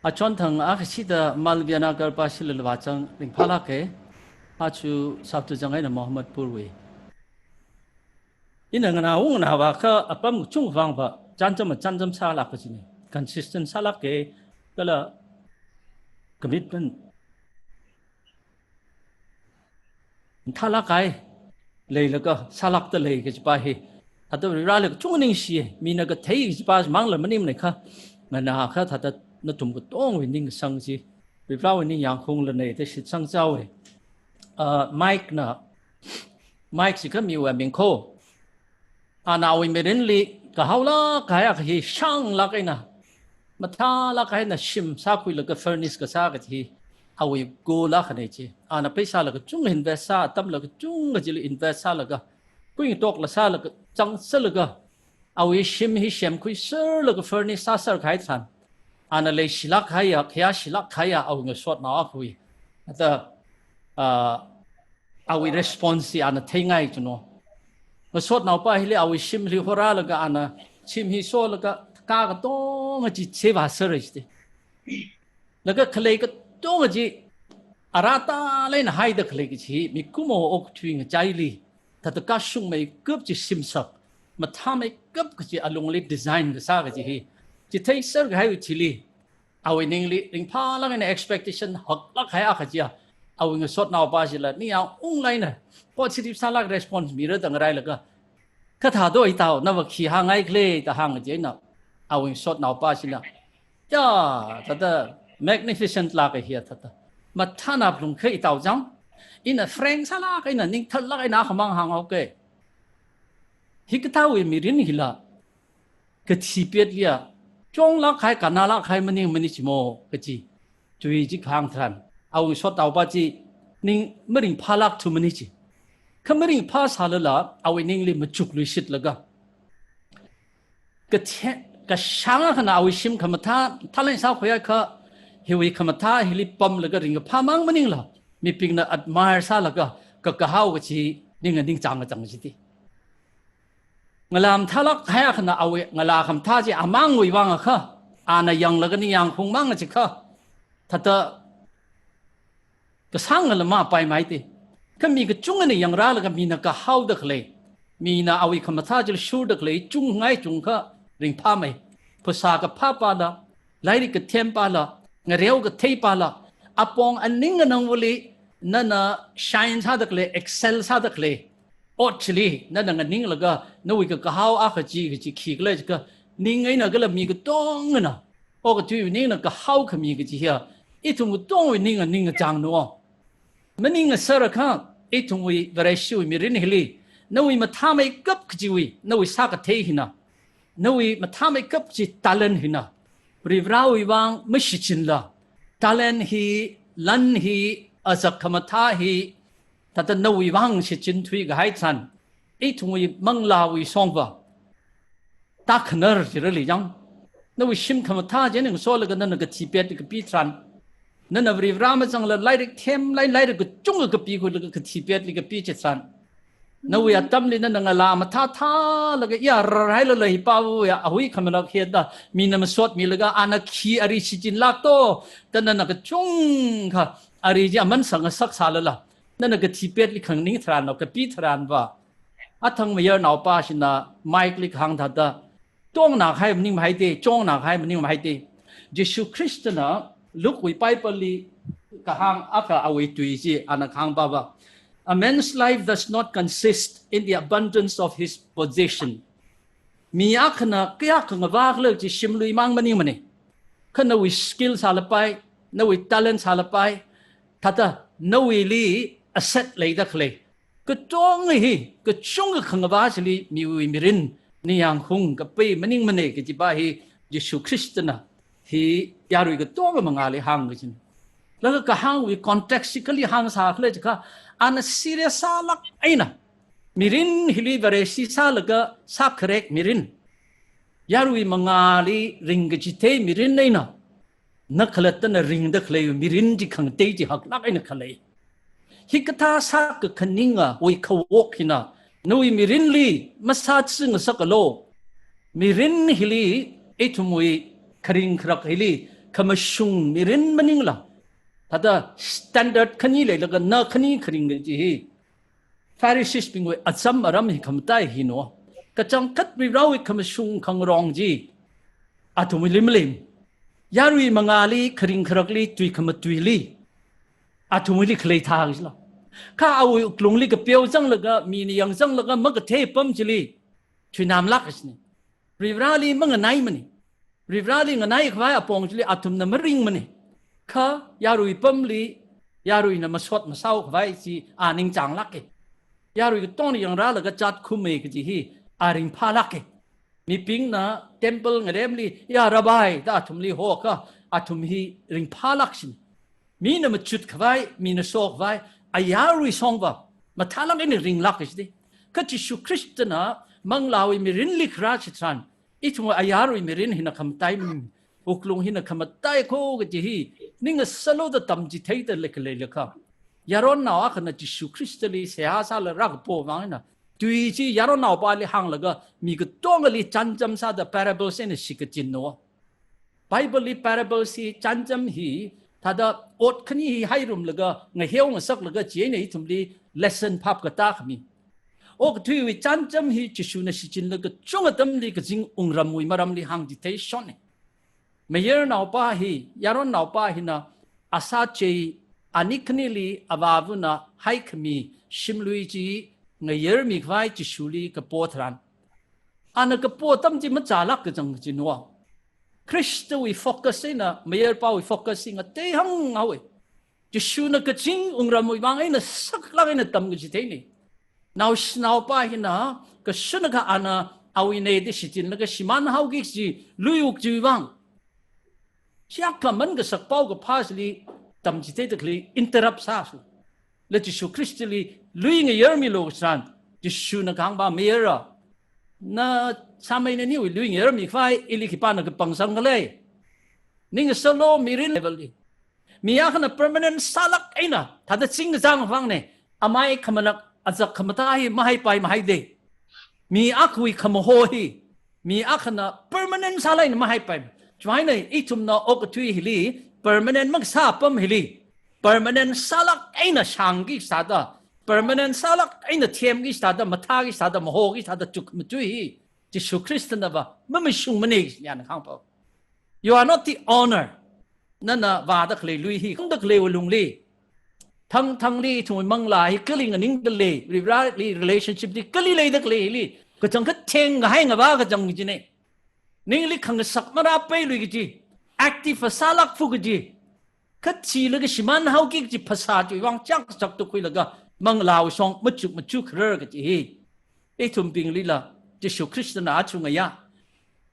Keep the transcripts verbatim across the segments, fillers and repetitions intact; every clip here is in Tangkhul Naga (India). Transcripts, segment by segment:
Achon thang akha shida Malviana Garba shilal vāzang ringphālāka. Achu saptu zang eina Mohammed Purwi. Ina nganā ungnā vākha apam chungvang va chānjam chānjam sālāka jina. Consistent sālāka, kala commitment thālāk kahai leilaga sālākda lei kajipa hi. Thāda Varivara kachungkha ningshi, mina kathei kajipa mangla maningmana kha. Nganākha thāda nathum katongwui ningsang chi, Varivarawui ningyāng khaung lanei da shitsang chaowa. Ah, Mike na, Mike chi kha miwui ming kho. Ana awui mirinli kahaolāk kahai akha hi shānglāk eina, mathālāk eina shim sākhuilaga furnish kasā kaji hi awui goal akhana chi. Ana pheisāla kachungkha invest sā, atamla kachungkha chili invest sālaga, kuingatokla sālaga, chang sālaga, awui shim hi semkhuiserlaga furnish sāser kahai tharan, ana leishilāk kahaiya, khayāshilāk kahaiya awui ngasotnao akhawui, thāda, ah, awui response hi ana theingai chino. Ngasotnaopa hili awui shimli horālaga ana shim hi solaga kha katonga chi cheva sāra jida. Laga khalei katonga chi arāta leina haida khalei kaji hi mikumo okathui ngachaili, thāda kashungmeikap chi shimsak, mathāmeikap kaji alungli design kasā kaji hi, chitheiser kahaiwui thili, awui ningli ringphālāk eina expectation haklāk kahai akha chiya, awui ngasotnaopa chila ningyāng unglaga eina positive sālāk response mira da ngarailaga, kathādo itao, nava khi hāngngai khala da hāng chieina, awui ngasotnaopa china, ya, thāda magnificent lāka hiya thāda, mathānā phalungkha itao zang, ina frank sālāk eina, ningtharlāk eina khamang hānghaoka. Hikathāwui mirin hila kathi petliya chonglāk kahai, kannālāk kahai maningmana chimo kaji tui chi kahāng tharan, awui ngasotnaopa chi ning maringphālāk thumana chi. Kha maringphā sālala awui ningli machukluishitlaga, kathe-, kashāng akhana awui shim khamathā talent sākhuiakha, hiwui khamathā hili pamlaga ringkaphā mang maningla, mibingna admire sālaga kakahao kaji ning nganingchang kachang jida. Ngalā mathālāk kahai akhana awui ngalā khamathā chi amangwui vang akha, ana yanglaga ningyāng khaung mang chikha, thāda kasāngla mapaimei da. Kha mi kachungana yangrālaga mina kahaoda khalei, mina awui khamathā chili shurda khalei chungngai chungkha ringphāmei. Phasā kaphāpala, lairik kathempala, ngareo katheipala, apong aning anangvali nana shine sāda khalei, excel sāda khalei ot chili nana nganinglaga, nawui kakahao akha chi kaji khikhala jiakha, ning eina kala mi katongana, okathuiwui ningna kahao khami kaji hiya, ithum katongwui ning nganingchang no. Maningasarakha, ithumwui Vareshiwui mirin hili, nawui mathāmeikap kajiwui, nawui sākathei hina, nawui mathāmeikap chi talent hina, Varivarawui vang mashichinla, talent hi, lan hi, azak khamathā hi, thāda nawui vang shichinthui kahai tharan, ithumwui manglāwui shongva tākhanar chirali yang. Nawui shim khamathā chi ning solaga nana kathi petli kapi tharan, nana Varivara mazangla lairik themlai, lairik kachungkha kapikhuilaga kathi petli kapi chi tharan, nawui atamli nana ngalā mathāthālaga ya rarhailala hipāwui ahui khamanak heda mina masotmilaga ana khi ari shichinlāk to da nana kachungkha ari chi aman sangasak sālala, nana kathi petli khanganing tharan, kapi tharanva, athang mayarnaopa china Mike li kahāng thāda, tongnā kahai maningmahai da, chongnā kahai maningmahai da. Jishu Khristana Luke wui Bible li kahāng akha awui tui chi ana kahāngpava, "A man's life does not consist in the abundance of his possession." Mi akhana kayākha ngavā khala chi shimlui mang maningmana. Kha nawui skill sālapai, nawui talent sālapai, thāda nawuili asset leida khalei katonga hi, kachungkha khangavā chili miwui mirin ningyāng khaung kapai maningmana kajipa hi Jishu Khristana hi yarui katonga mangāli hāng kajina. Laga kahāngwui context chi kali hāngsā khala jiakha, ana serious sālāk eina, mirin hili Vareshi sālaga sākharek mirin, yarui mangāli ringkachithei mirin eina, na khalattana ringda khalei mirin chi khangatei chi haklāk eina khalei. Hikathā sākakhaningawui khavok hina nawui mirinli masāchingasakalo. Mirin hili, ithumwui kharing kharak hili, khamashung mirin maningla, thāda standard khani leilaga na khani kharing kaji hi Pharisees bingwui acham aram hi khamataiya hina. Kachangkhat Varivarāwui khamashung khangarong chi athumwuili malei. Yarui mangāli, kharing kharakli, tui khamatuili, athumwuili khalei thā kajila. Kha awui wuklungli kapeo zanglaga, mina yang zanglaga makathei apam chili thuinamlāk kajina. Varivarāli manganaimana. Varivarāli nganai khavai apong chili athumna maringmana. Kha yarui apamli, yaruina masot masao khavai chi a ningchānglāka. Yarui katongna yangrālaga chātkhume kaji hi a ringphālāka. Mibingna temple ngaremli, "Ya Rabbi," da athumli hokha, athum hi ringphālāk kajina. Mina machut khavai, mina so khavai, ayarui songva mathālāk eina ringlāk kajida. Kha Jishu Khristana manglāwui mirinli kharā chitharan, ithumwui ayarui mirin hina khamataimana, wuklung hina khamatai kho kaji hi, ning asalo da tamchitheida leikhalei leikha. Yaronnao akhana Jishu Khristali seihā sālaga rākapo vang eina, tui chi yaronnaopali hānglaga mi katongali chānjam sāda parables eina shikachinnao. Bible li parables hi, chānjam hi, thāda ot khani hi hairumlaga, ngaheo ngasaklaga chieina ithumli lesson phap katā khami. Okathuiwui chānjam hi Jishuna shichinlaga kachung atamli kazing wungramwui maramli hāngchithei shonna. Mayarnaopa hi, yaronnaopa hina asā chei ani khanili avāvana haikhami shimlui chi ngayarmi khavai Jishuli kapo tharan, ana kapo atam chi machālāk kachang kajina. Khristawui focus eina mayarpawui focus hi ngatei hānghaowa. Jishuna kazing wungramwui vang eina saklāk eina tamkachitheina. Naoshinaopa hina kashunakha ana awui nei da shichinlaga shimānhaoki kaji lui wuk chiwui vang, shiyakha man kasakpao kaphā chili tamchitheida khalei interrupt sāsa. Kala Jishu Khristali lui ngayarmilu kachang, Jishuna kahāngva, "Mayara, na sāmei naniwui lui ngayarmi khavai ili khipāna kapangsang khala? Ning asalo mirin level li. Mi akhana permanent sālāk eina, thāda zingkazang vangna, amai khamalak azak khamathā hi mahaipai mahaida. Mi akhawui khamaho hi, mi akhana permanent sālāk eina mahaipai. Chieina ithumna okathui hili, permanent makasā apam hili, permanent sālāk eina shāngki sāda, permanent sālāk eina themki sāda, mathāki sāda, mahoki sāda chukmatui hi, Jishu Khristana va mamashungmana," yana kahāngpa. "You are not the owner." Nana vāda khalei lui hi, khangda khalei wuklungli, thangthangli ithumwui manglā hi kali nganingda lei, Varivarāli relationship li kali leida khalei hili, kachangkhat theng kahai ngavā kachang kajina. Ningli khangasak marāpailui kaji, active sālākphu kaji, kha thilaga shimānhaoki kaji phasā chiwui vang chakchak tukhuilaga manglāwui shong machuk machuk kharar kaji hi ithumbinglila Jishu Khristana achungaya.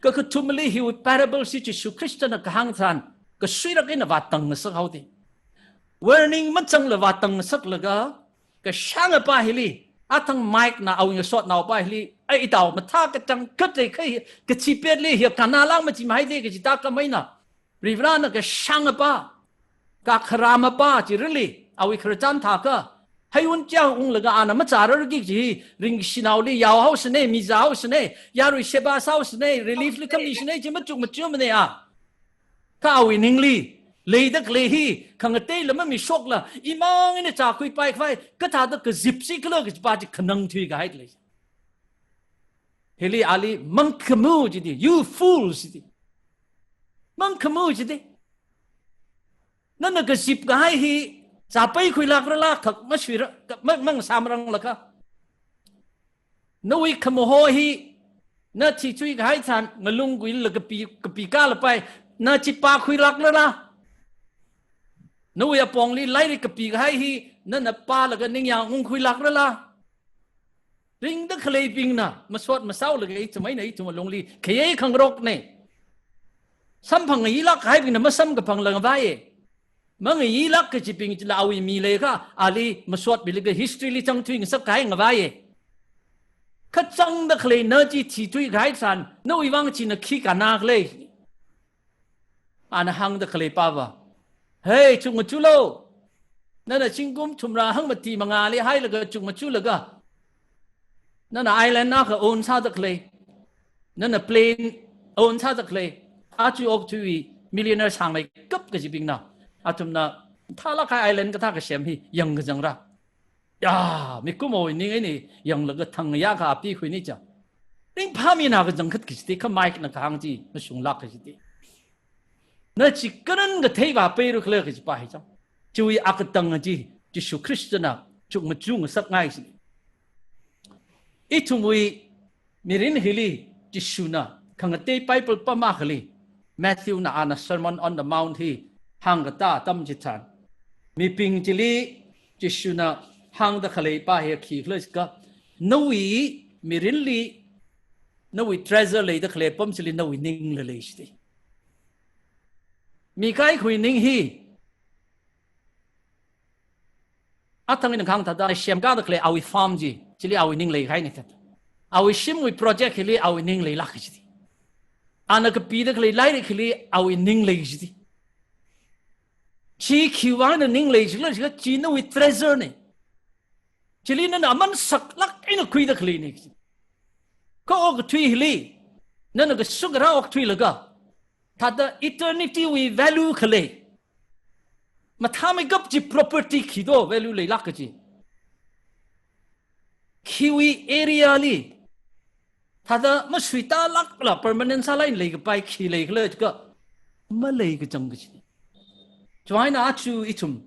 Kakathumali hiwui parable chi Jishu Khristana kahāng tharan, kasuirak eina vātang ngasakhaoda. Warning machangla vātang ngasaklaga, kashāngapa hili, athang Mike na awui ngasotnaopa hili, "Ai, itao mathā kachangkhat lei kha hi, kachipetli hi kanālāk machi mahaida," kaji tākam eina, Varivarāna kashāngapa, kakharamapa chirili, awui khararchan thākha, heiwun chiya unglaga ana machārarki kaji hi, ringshinaoli yaohaosana, mizāhaosana, yarui sheba sāhaosana, relief li khamisana, chi machuk machukmana a. Kha awui ningli, leida khalei hi, khangateila mamishokla, imang eina chākhuipai khavai, kathāda kazip sikhala kajipa chi khanang thuikahai lei. Hili ali mangkhamu jida, "You fools," jida. Mangkhamu jida. Nana kazip kahai hi, chāpai khuilākrala, khak mashuira, ka-, ma-, mang samrang lakha. Nawui khamaho hi, na thithui kahai tharan, ngalung guila kapi, kapi kalapai, na chi pākhuilākrala. Nawui apongli lairik kapi kahai hi, nana pālaga ningyāng ungkhuilākrala. Ringda khaleibingna, masot masaolaga ithum eina ithum alungli, khayei khangarokna. Samphang ngayilāk kahaibingna masamkaphangla ngavaiya. Mangayilāk kajibing chila awui mi leikha, ali masot milaga history li changthui ngasak kahai ngavaiya. Kachangda khalei na chi thithui kahai tharan, nawui vang china khi kanā khala. Ana hāngda khaleipa va, "Hey, chukmachulo. Nana zingkum thumrā hangmati mangāli hailaga chukmachulaga, nana island akha own sāda khalei, nana plane own sāda khalei, aja okathuiwui millionaire sāngmeikap kajibingna, athumna thālāk kahai island kathā kasem hi yangkazangra. Ya, mikumowui ning eina yanglaga thang ya ka api khuini cha. Ringphāmina kachangkhat kajiti, kha Mike na kahāng chi mashunglāk kajiti. Na chi kanan kathei va peiru khala kajipa hi chang. Chiwui akatang chi, Jishu Khristana chukmajung ngasakngai si. Ithumwui mirin hili Jishuna khangatei Bible pam akhali, Matthew na ana Sermon on the Mount hi hāngkatā atam chitharan, mibing chili Jishuna hāngda khaleipa hi khikhala jiakha, nawui mirinli, nawui treasure leida khalei apam chili nawui ningla lei jiti. Mi kaikhawui ning hi, athang ina kahāng thāda, semkāda khalei awui farm chi, chili awui ning leikahaina thāda. Awui shimwui project hili awui ning leilāk kajiti. Ana kapida khalei lairik hili awui ning lei jiti. Chi khiwuivang eina ning lei jikhala jiakha, chi nawui treasure na. Chili nana aman saklāk eina khuida khaleina. Kha okathui hili, nana kashuk kharā okthuilaga, thāda eternity wui value khalei, mathāmeikap chi property khido value leilāk kaji. Khiwui area li, thāda masuitālākla permanent sālāk eina leikapai khi leikhala jiakha, malei kachang kaji. Chiwuivang eina aja ithum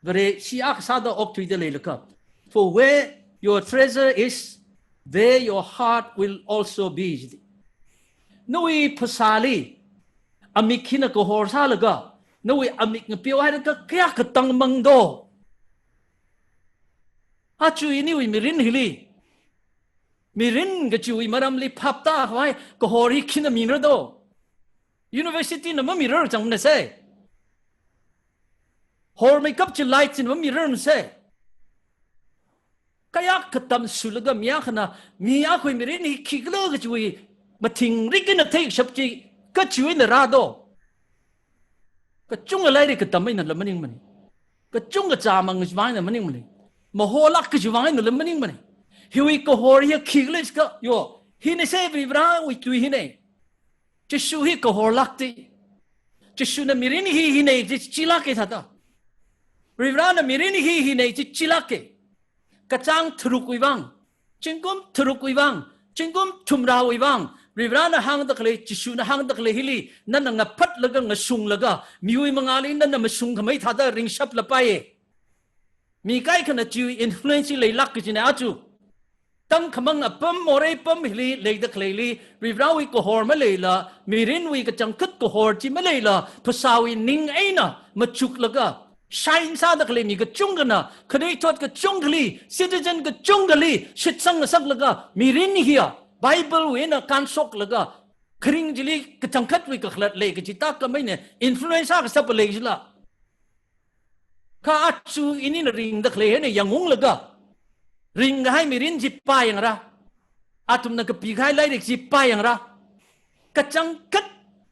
Vare shi akha sāda okthuida leilakha, "For where your treasure is, there your heart will also be," jiti. Nawui phasāli amik hina kahor sālaga, nawui amik ngapeohailaga kayākha tangmang do. Aja iniwui mirin hili, mirin kajiwui maramli phaptākhavai kahor hi khina mira do. University na mamirar chang na se. Hormeikap chi light china mamirar na se. Kayākha tamsulaga mi akhana, mi akhawui mirin hi khikhala kajiwui mathingrik eina theikashap chi kachiwui eina rā do. Kachungkha lairik katam einala maningmana. Kachungkha chāmang kajivang eina maningmana. Maholāk kajivang einala maningmana. Hiwui kahor hi khikhala jiakha, yo, hina se Varivarāwui tui hina. Jishu hi kahorlākti. Jishuna mirin hi hina chi chilāka thāda. Varivarāna mirin hi hina chi chilāka. Kachāng tharukwui vang, zingkum tharukwui vang, zingkum thumrāwui vang, Varivarāna hāngda khalei, Jishuna hāngda khalei hili, nana ngaphatlaga, ngashunglaga, miwui mangāli nana mashungkhamei thāda ringshap lapaiya. Mi kaikhana chi influence leilāk kajina aja. Tangkhamang apam, morei apam hili leida khaleili, Varivarāwui kahor maleila, mirinwui kachangkhat kahor chi maleila, phasāwui ning eina machuklaga, shine sāda khalei mi kachungkhana, khanuithot kachungkhali, citizen kachungkhali, shitsang ngasaklaga, mirin hiya, Bible wui eina kānshoklaga, kharing chili kachangkhatwui kakhalat lei kaji tākam eina influence sākashap lei jila. Kha aja inina ringda khalei hina yangunglaga, ringkahai mirin chi pāyangra. Athumna kapikahai lairik chi pāyangra. Kachangkhat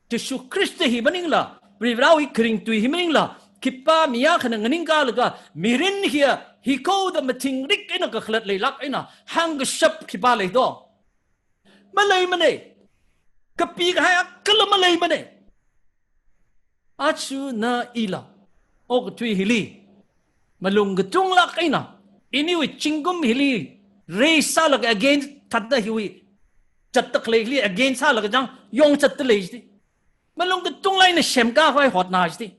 Jishu Khrista hi maningla, Varivarāwui kharing tui hi maningla, khipā mi akhana nganingkālaga, mirin hiya, hi kho da mathingrik eina kakhalat leilāk eina hāngkashap khipā lei do. Maleimana. Kapikahai akhala maleimana. Aja na ila, okathui hili, malung katunglāk eina, iniwui zingkum hili, raise sālaga against thāda hiwui, zatda khalei hili against sālaga chang, yongzatda lei jiti. Malung katunglāk eina semkākhavai hotna jiti.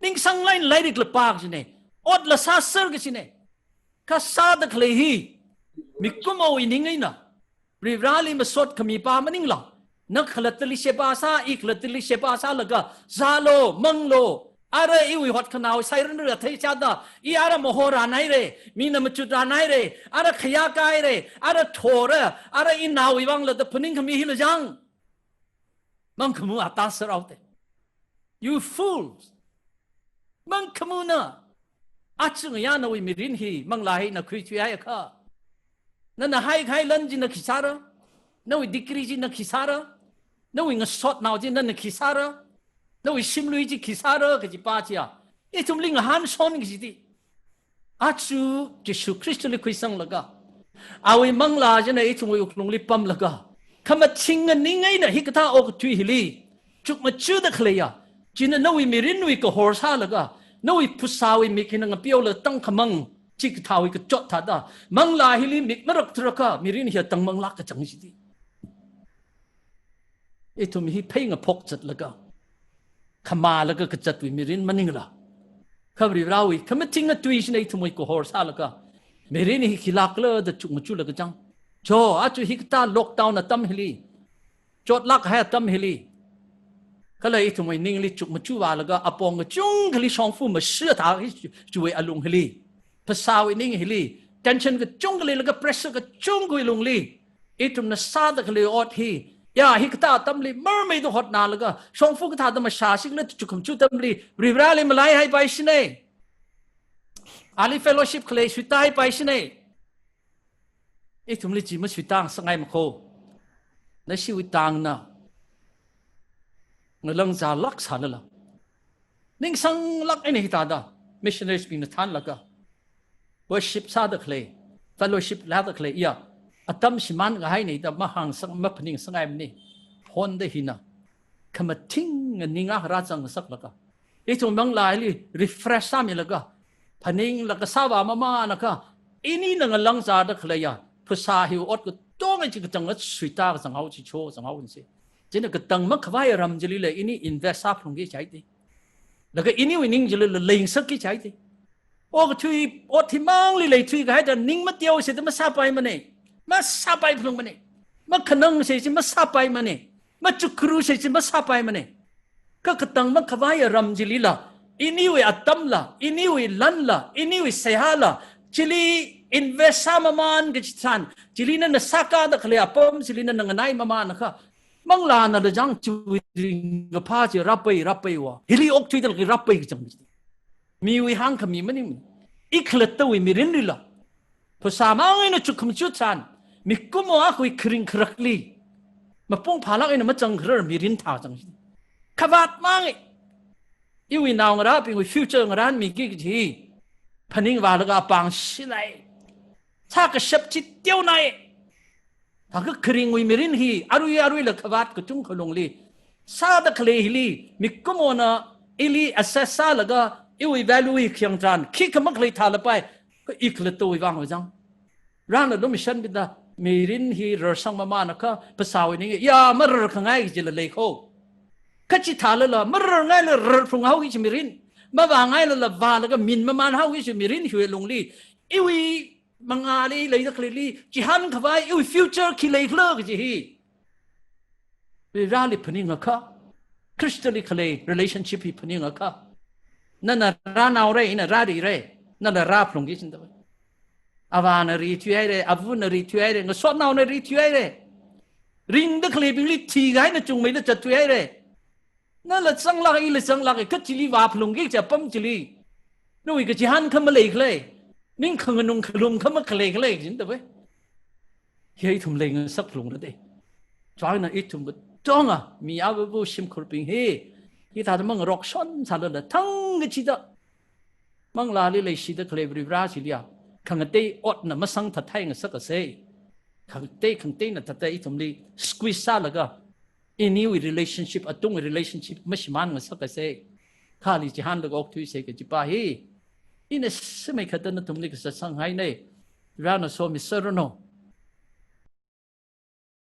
Ningsanglāk eina lairikla pā kajina. Otla sāser kajina. Kha sāda khalei hi, mikumowui ning eina, Varivarāli masot khami pa maningla, na khalattali sheba sā, i khalattali sheba sālaga, zālu, manglu, ara iwui hotkhanāwui sairanra theichāda, i ara mahoran haira, mina machutran haira, ara khayākā haira, ara thora, ara inaowui vangla da phaningkhami hila chang. Mangkhamu ata saraute. You fools! Mangkhamuna! Aja ngayā nawui mirin hi, manglā hi na khuithuihaiakha, nana haikahai lan chi na khi sāra? Nawui degree chi na khi sāra? Nawui ngasotnao chi nana khi sāra? Nawui shimlui chi khi sāra kajipa chiya, ithumli ngahānshon kajiti. Aja Jishu Khristali khuisanglaga, awui manglā china ithumwui wuklungli pamlaga, khamachinga ning eina hikathā okathui hili chukmachuda khaleiya, China nawui mirinwui kahor sālaga, nawui phasāwui mik hina ngapeolaga tangkhamang, chikathāwui kachot thāda, manglā hili mik marak tharakha, mirin hi atang manglāk kachang chiti. Ithum hi phei ngaphok zatlaga, khamālaga kazatwui mirin maningla. Kha Varivarāwui khamathing atui china ithumwui kahor sālaga, mirin hi khilākla da chukmajalaga chang. Cho, aja hikathā lockdown atam hili, chotlāk kahai atam hili, kala ithumwui ningli chukmajavālaga, apong kachungkhali shongfa mashithā hi chu-, chiwui alung hili, phasāwui ning hili, tension kachungkha leilaga, pressure kachungkhawui lungli, ithumna sāda khalei ot hi, ya, hikathā atamli marmeida hotnālaga, shongfa kathāda mashāsingla chukhum chu atamli, Varivarāli malaihaipaishina. Ali fellowship khalei suitahaipaishina. Ithumli chi masuitā ngasakngai makho. Nashiwui tangna ngalangzālāk sālala, ningsanglāk eina hithāda missionaries bingna thānlaga, worship sāda khalei, fellowship lāda khalei, ya, atam shimān kahaina da mahāngsak, maphaningsangngaimana. Phonda hina khamathing ningakha rāzang ngasaklaga, ithum manglā hili refresh sāmilaga, phaninglaga sāvā mamānakha, inina ngalangzāda khaleiya phasā hiwui ot katonga chi kachang suitā kazanghao chi cho kazanghao nsi. China katang makhavai ram chilila ini invest sāphalungki chaiti. Laga iniwui ning chilila leingasakki chaiti. Okathui ot himangli leithui kahaida ning mateosi da masāpaimana. Masāpai phalungmana. Makhanangsi chi masāpaimana. Machukrusi chi masāpaimana. Kha katang makhavai ram chilila, iniwui atamla, iniwui lanla, iniwui seihāla, chili invest sāmamān kachi tharan, chili nana sākada khalei apam chili nana nganai mamānakha, manglānala chang chiwui ringkaphā chi rāpai, rāpaiva. Hili okthuida laki rāpai kachang chi. Miwui hāngkhami maning. Ikhalattawui mirinlila, phasā mang eina chukhum chu tharan, mikumo akhawui kharing kharakli mapung phālāk eina machang kharar mirin thāchang. Khavāt mang e. Iwui naongarābingwui future ngarānmiki kaji hi phaningvālaga apāng shinai. Sākashap chi teonai. Thākha kharingwui mirin hi arui aruila khavāt kachungkha lungli sāda khalei hili, mikumona ili assess sālaga, iwui value hi khayang tharan, khikha makhalei thālapai, ikhalattawui vang vajang. Rāna lumashanbingda, mirin hi rarsang mamānakha, phasāwui ning, ya, marar khangai kajila leikho. Kachithālala, mararngaila rarphalunghaoki chi mirin. Mavāngailala vālaga min mamānhaoki chi mirin hiwui lungli, iwui mangāli leida khaleili, chihān khavai iwui future khi leikhala kaji hi Varivarāli phaningakha, Khristali khalei relationship hi phaningakha, nana rānaora, ina rārira, nala rāphalungki chindava. Avāna ri thuihaira, avana ri thuihaira, ngasotnaona ri thuihaira. Ringda khaleibingli thikahaina chungmeida zatthuihaira. Nala zanglāk, ila zanglāk, kachili vāphalungki kaji apam chili, nawui kachihān kha maleikhala, ning khanganung khalum kha makhaleikhala, jindava. Hi ithum leingasakphalungra de. China ithum katonga mi avavu shimkhurbing hi, hithāda mangarokshon sālala thangkachida, manglāli leishida khalei Varivarā chiliya, khangatei otna masang thathai ngasakasei. Khangatei, khangateina thāda ithumli squeeze sālaga, iniwui relationship, atungwui relationship mashimān ngasakasei. Khali chihānlaga okthuisei kajipa hi, ina simei khata nathumli kasāsang haina. Varivarāna somi sāranu.